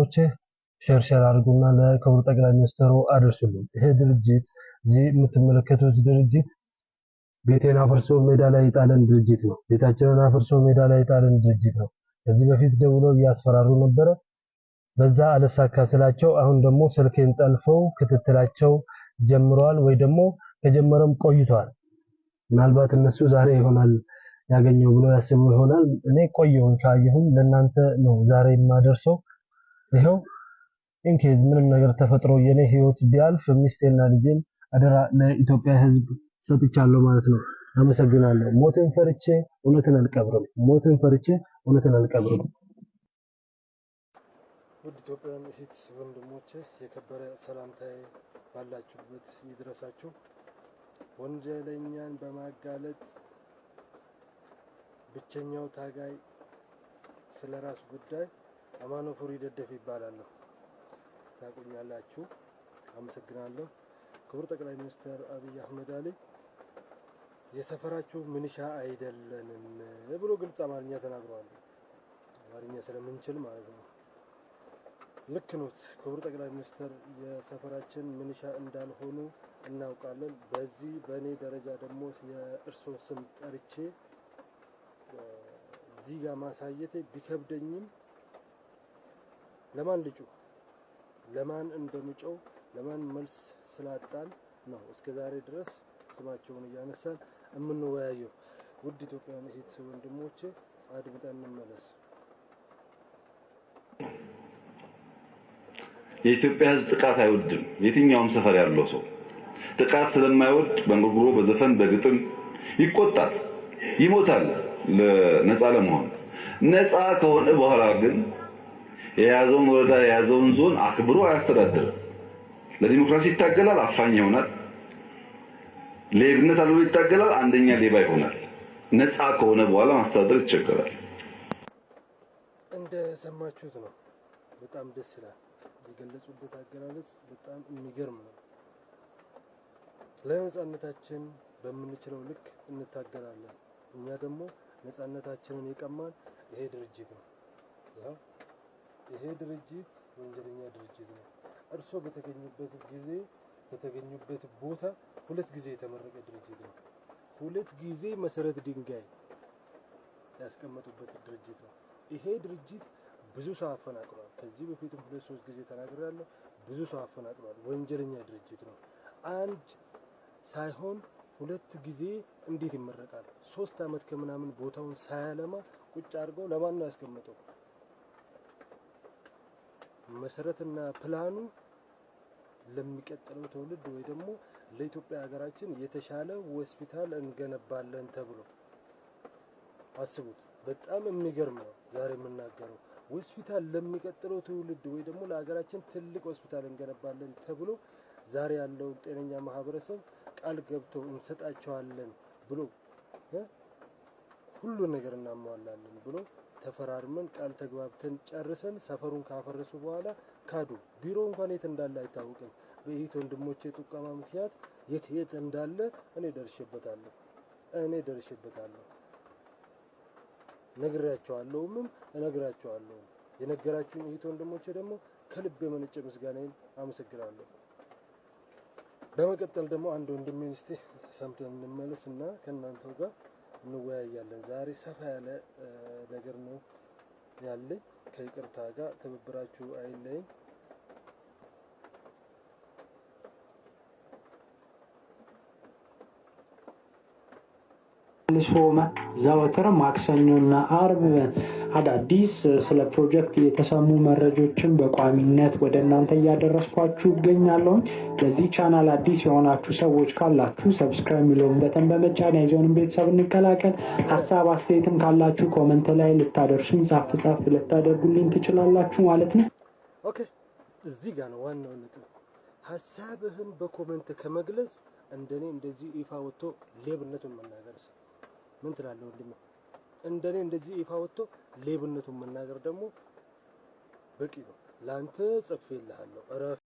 ወንድሞቼ share share አድርጉና ለክቡር ጠቅላይ ሚኒስትሩ አድርሱልኝ። ይሄ ድርጅት፣ እዚህ የምትመለከቱት ድርጅት ቤቴን አፍርሶ ሜዳ ላይ የጣለን ድርጅት ነው። ቤታችንን አፍርሶ ሜዳ ላይ የጣለን ድርጅት ነው። ከዚህ በፊት ደውለው እያስፈራሩ ነበረ። በዛ አልሳካ ስላቸው አሁን ደግሞ ስልኬን ጠልፈው ክትትላቸው ጀምረዋል፣ ወይ ደግሞ ከጀመረም ቆይቷል። ምናልባት እነሱ ዛሬ ይሆናል ያገኘው ብሎ ያስቡ ይሆናል። እኔ ቆየሁኝ፣ ካየሁኝ ለእናንተ ነው ዛሬ የማደርሰው። ይኸው in case ምንም ነገር ተፈጥሮ የኔ ህይወት ቢያልፍ ሚስቴና ልጄን አደራ ለኢትዮጵያ ሕዝብ ሰጥቻለሁ ማለት ነው። አመሰግናለሁ። ሞትን ፈርቼ እውነትን አልቀብርም። ሞትን ፈርቼ እውነትን አልቀብርም። ውድ ኢትዮጵያውያን እህት ወንድሞቼ፣ የከበረ ሰላምታዬ ባላችሁበት ይድረሳችሁ። ወንጀለኛን በማጋለጥ ብቸኛው ታጋይ ስለ ራስ ጉዳይ አማኖ ፉሪ ደደፍ ይባላለሁ። ታውቁኛላችሁ። አመሰግናለሁ። ክቡር ጠቅላይ ሚኒስትር አብይ አህመድ አሊ የሰፈራችሁ ምንሻ አይደለንም ብሎ ግልጽ አማርኛ ተናግረዋል። አማርኛ ስለምንችል ማለት ነው። ልክ ኖት። ክቡር ጠቅላይ ሚኒስትር የሰፈራችን ምንሻ እንዳልሆኑ እናውቃለን። በዚህ በእኔ ደረጃ ደግሞ የእርሶን ስም ጠርቼ እዚህ ጋር ማሳየቴ ቢከብደኝም ለማን ልጩህ፣ ለማን እንደምጮው፣ ለማን መልስ ስላጣን ነው እስከ ዛሬ ድረስ ስማቸውን እያነሳን የምንወያየው። ውድ ኢትዮጵያውያን እህት ወንድሞቼ፣ አድምጠን እንመለስ። የኢትዮጵያ ሕዝብ ጥቃት አይወድም። የትኛውም ሰፈር ያለው ሰው ጥቃት ስለማይወድ በእንጉርጉሮ፣ በዘፈን፣ በግጥም ይቆጣል፣ ይሞታል ነፃ ለመሆን። ነፃ ከሆነ በኋላ ግን የያዘውን ወረዳ የያዘውን ዞን አክብሮ አያስተዳድርም። ለዲሞክራሲ ይታገላል፣ አፋኝ ይሆናል። ሌብነት አልቦ ይታገላል፣ አንደኛ ሌባ ይሆናል። ነፃ ከሆነ በኋላ ማስተዳደር ይቸገራል። እንደሰማችሁት ነው። በጣም ደስ ይላል። የገለጹበት አገላለጽ በጣም የሚገርም ነው። ለነጻነታችን በምንችለው ልክ እንታገላለን። እኛ ደግሞ ነጻነታችንን የቀማን ይሄ ድርጅት ነው። ያው ይሄ ድርጅት ወንጀለኛ ድርጅት ነው። እርሶ በተገኙበት ጊዜ በተገኙበት ቦታ ሁለት ጊዜ የተመረቀ ድርጅት ነው። ሁለት ጊዜ መሰረት ድንጋይ ያስቀመጡበት ድርጅት ነው። ይሄ ድርጅት ብዙ ሰው አፈናቅሏል። ከዚህ በፊትም ሁለት ሶስት ጊዜ ተናግሬያለሁ። ብዙ ሰው አፈናቅሏል። ወንጀለኛ ድርጅት ነው። አንድ ሳይሆን ሁለት ጊዜ እንዴት ይመረቃል? 3 አመት ከምናምን ቦታውን ሳያለማ ቁጭ አድርገው ለማን ነው ያስቀመጠው? መሰረትና ፕላኑ ለሚቀጥለው ትውልድ ወይ ደግሞ ለኢትዮጵያ ሀገራችን የተሻለ ሆስፒታል እንገነባለን ተብሎ አስቡት። በጣም የሚገርም ነው። ዛሬ የምናገረው ሆስፒታል ለሚቀጥለው ትውልድ ወይ ደግሞ ለሀገራችን ትልቅ ሆስፒታል እንገነባለን ተብሎ ዛሬ ያለውን ጤነኛ ማህበረሰብ ቃል ገብተው እንሰጣቸዋለን ብሎ፣ ሁሉ ነገር እናሟላለን ብሎ ተፈራርመን ቃል ተግባብተን ጨርሰን ሰፈሩን ካፈረሱ በኋላ ካዱ። ቢሮ እንኳን የት እንዳለ አይታወቅም። በእህት ወንድሞቼ ጥቆማ ምክንያት የት የት እንዳለ እኔ ደርሼበታለሁ። እኔ ደርሼበታለሁ። ነግሬያቸዋለሁምም እነግራቸዋለሁ። የነገራችሁኝ እህት ወንድሞቼ ደግሞ ከልብ የመነጨ ምስጋናዬን አመሰግናለሁ። በመቀጠል ደግሞ አንድ ወንድሜን እስቲ ሰምተን እንመለስ እና ከእናንተው ጋር እንወያያለን። ዛሬ ሰፋ ያለ ነገር ነው ያለኝ። ከይቅርታ ጋር ትብብራችሁ አይለይም። መልሶ ዘወትር ማክሰኞና አርብ አዳዲስ ስለ ፕሮጀክት የተሰሙ መረጃዎችን በቋሚነት ወደ እናንተ እያደረስኳችሁ እገኛለሁኝ። ለዚህ ቻናል አዲስ የሆናችሁ ሰዎች ካላችሁ subscribe የሚለውን button በመጫን የዞንን ቤተሰብ እንቀላቀል። ሀሳብ አስተያየትም ካላችሁ comment ላይ ልታደርሱኝ፣ ጻፍ ጻፍ ልታደርጉልኝ ትችላላችሁ ማለት ነው። Okay፣ እዚህ ጋር ነው ዋናው ነጥብ። ሀሳብህን በ comment ከመግለጽ እንደኔ እንደዚህ ይፋ ወጥቶ ሌብነቱን መናገር ምን ትላለህ ወንድሜ? እንደኔ እንደዚህ ይፋ ወጥቶ ሌብነቱን መናገር ደግሞ በቂ ነው። ላንተ ጽፌልሃለሁ። እረፍ።